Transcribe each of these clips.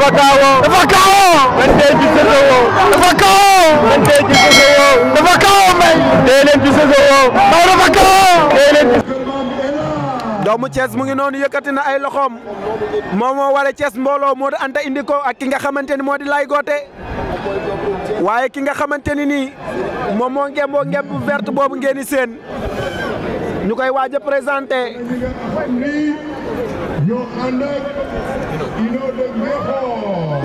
dafa kaawoo. dafa kaawoo. man tey ci Sosowoo. dafa kaawoo. man tey ci Sosowoo. dafa kaawoo may. tey leen ci Sosowoo. may dafa kaawoo. tey leen ci. doomu Thiès mu ngi noonu yëkkati na ay loxoom moom moo ware Thiès mbooloo Modou Anta indi ko ak ki nga xamante ni moo di Laye Gothé waaye ki nga xamante ni nii moom moo ngemboo ngemb bu verte boobu ngeen di seen ñu koy waaj a présenté.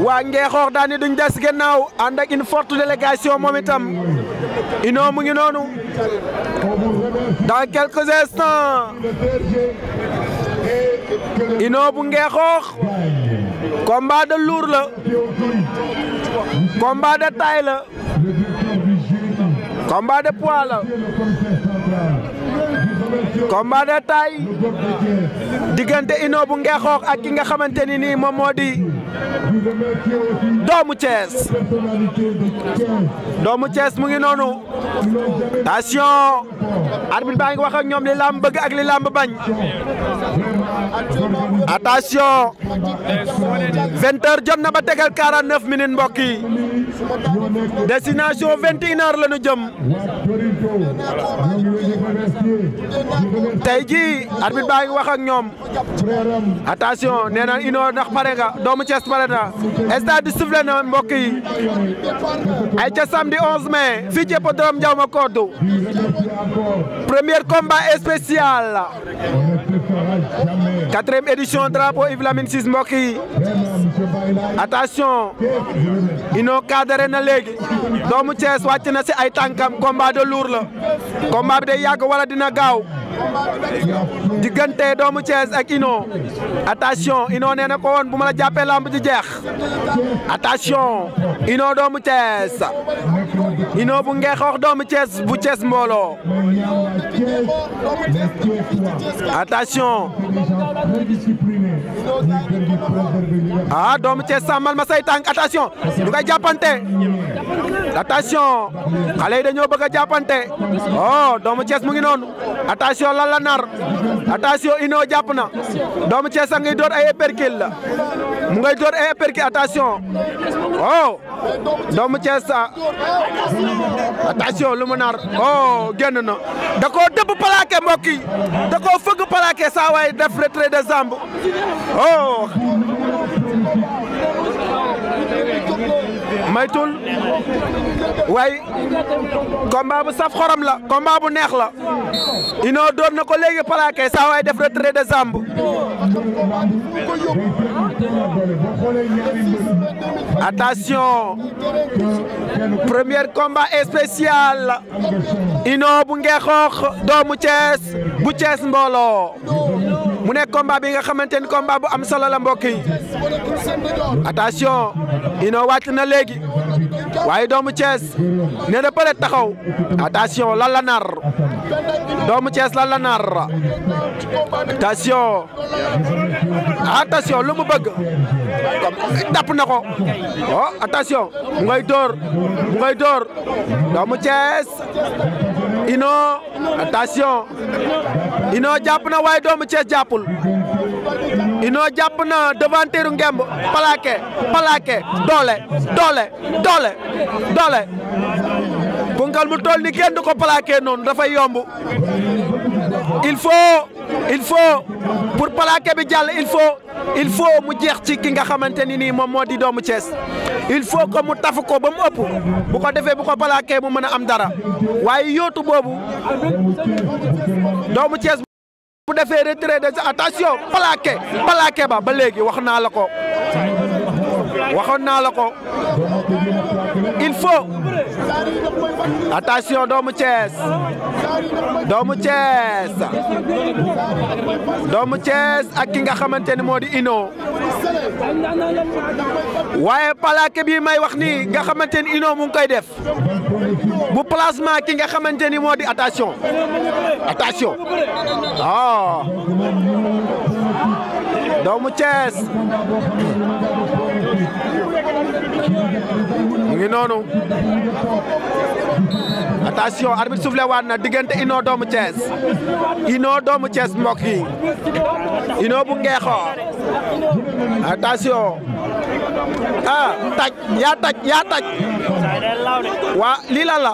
waa Ngeexoox daani duñ des gannaaw ànd ak une forte délégation moom itam Ino mu ngi noonu dans quelques instants Ino bu Ngeexoox combat de lourd la combat de taille la combat de poids la combat de taille diggante Ino bu Ngeexoox ak ki nga xamante ni nii moom moo di doomu Thiès mu ngi noonu attention arbitre baa ngi wax ak ñoom li lamb bëgg ak li lamb bañ attention 20h jot na ba tegal 49 minutes mbokk yi destination 21h la ñu jëm tey jii arbitre baa ngi wax ak ñoom attention nee na Ino ndax pare nga doomu Thiès pare na stade di sifflé na mbokk yi ay ca samedi 11 mai fii ci hippodrome Ndiaw Macodou premier combat spécial 4e édition drapeau Yves Lamine Ciss mbokk yi attention Ino cadré na léegi doomu Thiès wàcc na si ay tànkam combat de lourd la combat bi day yàgg wala dina gaaw diggante doomu Thiès ak Ino attention Ino nee na ko woon bu ma la jàppee lamb ji jeex attention Ino doomu Thiès Ino bu Ngeexoox doomu Thiès bu Thiès mbooloo attention doomu Thiès sàmmal ma say tànk attention du koy jàppante attention xale yi dañoo bëgg a jàppante doomu Thiès mu ngi noonu attention lan la nar attention Ino jàpp na doomu Thiès a ngay door ay uppercut la mu ngay door ay uppercut attention doomu Thiès attention lu mu nar génn na da koo dëbb plaqué mbokk yi da koo fëgg plaqué saa waay def retrait de jambe maytul way combat bu saf xorom la combat bu neex la Ino doon na ko léegi plaqué saa waay def retrait de jambe attention premier combat spécial Ino bu Ngeexoox doomu Thiès bu Thiès mbooloo mu nekk combat bi nga xamante ni combat bu am solo la mbokk yi attention Ino wàcc na léegi waaye doomu Thiès nee na peut-être taxaw attention lan la nar doomu Thiès lan la nar attention lu mu bëgg dàpp na ko attention mu ngay door doomu Thiès Ino attention Ino jàpp na waaye doomu Thiès jàppul Ino jàpp na devanteeru ngemb plaqué doole punkal mu toll ni kenn du ko plaqué noonu dafay yomb il faut pour plaqué bi jàll il faut mu jeex ci ki nga xamante ni nii moom moo di doomu Thiès il faut que mu tafu ko ba mu ëpp bu ko defee bu ko plaqué mu mën a am dara waaye yootu boobu doomu Thiès bu defee retrait de attention plaqué ba léegi waxoon naa la ko il faut attention doomu Thiès ak ki nga xamante ni moo di Ino waaye plaqué bi may wax ni nga xamante ni Ino mu ngi koy def bu placement ki nga xamante ni moo di attention doomu Thiès mu ngi noonu attention arbitre soufflé waat na diggante Ino doomu Thiès mbokk yi Ino bu Ngeexoox attention ah taj yaa taj waa lii lan la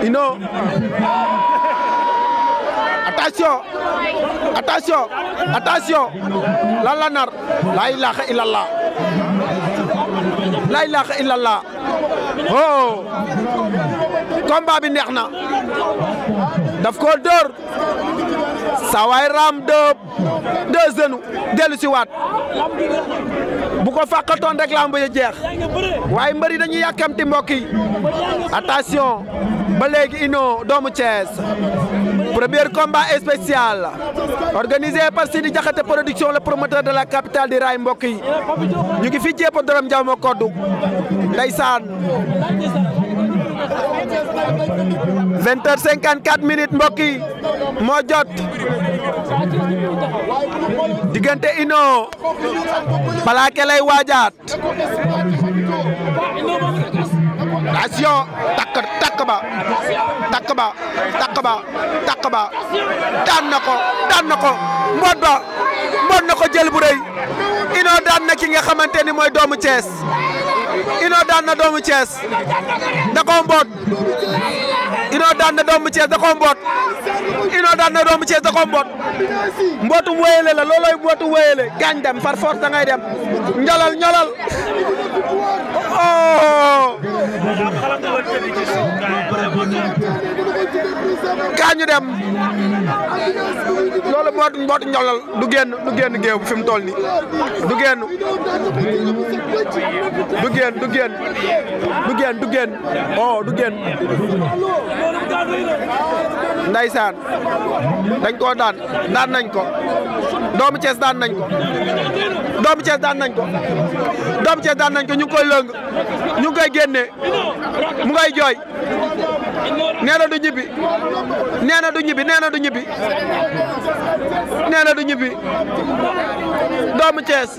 ino attention lan la nar la ilaha illallah oh combat bi neex na daf ko dóor sa waay ram deux genoux dellu si waat bu ko fàqatoon rek lamb ya jeex waaye mbëri dañuy yàkkamti mbokk yi attention ba léegi Ino doomu Thiès premier combat spécial organisé par Sidi Diakhaté production le promoteur de la capitale du rail mbokk yi ñu ngi fi jépp dorom jaw ma koddu ndeysaan 20h54 minutes mbokk yi moo jot diggante Ino Plaqué lay waajaat attention takk ba daan na ko mboot na ko jël bu rëy Ino daan na ki nga xamante ni mooy doomu Thiès Ino daan na doomu Thiès da ko mboot Ino daan na doomu Thiès da ko mboot Ino daan na doomu Thiès da ko mboot mbootum wéyale la loolooy mbootum wéyale gaañ dem par force da ngay dem ñolal oh gaañu dem loolu mbootu ñolal du génn géew fi mu toll nii du génn oh du génn ndeysaan dañ koo daan nañ ko doomu Thiès daan nañ ko ñu ngi koy lëng ñu ngi koy génne mu ngay jooy nee na du ñibbi doomu Thiès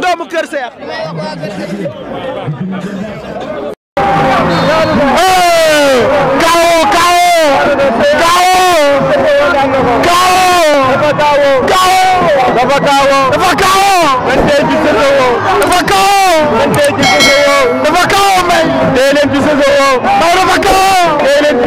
doomu Kër Seex dafa kawo may dee leen ci